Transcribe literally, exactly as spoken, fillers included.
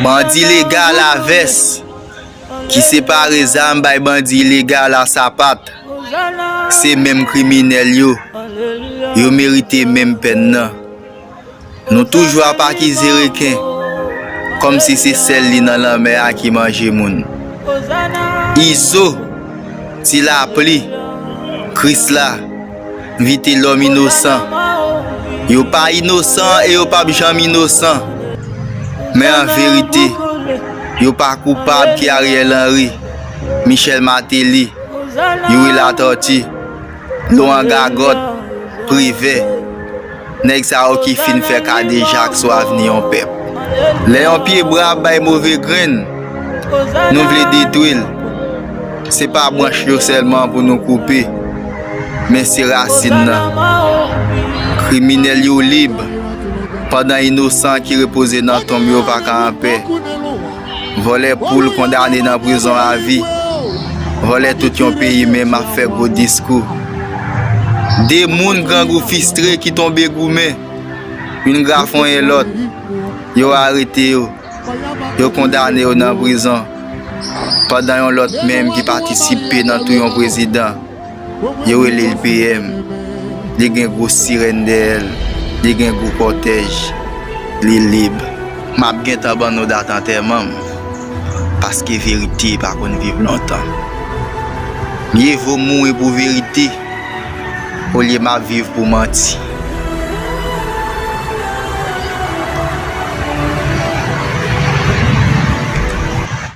Bandi legal a vès ki separe zam bay bandi ilegal a sapat, se menm kriminèl yo. Yo merite menm pèn nan. Nou toujou ap akize reken kòmsi se sèl li nan lanmè a ki manje moun. Izo, Ti Lapli, Krisla, Vitelòm inosan. Yo pa inosan e yo p ap janm inosan. Men an verite, yo pa koupab ke Ariel Henry, Michel Martelly, Youri Latortue, Laurent Gagòt, Privè. Nèg sa yo ki fin fè kadejak sou avni yon pèp. Lè yon pye bwa ap bay move grenn, nou vle detwi l. Se pa branch yo sèlman pou nou koupe, men se rasin nan. Kriminèl yo lib, pandan inosan ki repoze nan tonm yo pa ka anpè. Vòlè poul kondane nan prizon avi. Vòlè tout yon peyi menm ap fè gwo diskou. De moun grangou fistre ki tonbe goumen. Youn grafonyen lòt. Yo arete yo. Yo kondane yo nan prizon. Pandan yon lòt menm ki patisipe nan tou yon prezidan. Yo rele l P M. Li gen gwo sirèn dèyè l. Li gen gwo kòtèj. Li lib. M ap gentan ban nou dat antèman m. Paske verite pa konn viv lontan. Mye vo m mouri pou verite, olye m ap viv pou manti.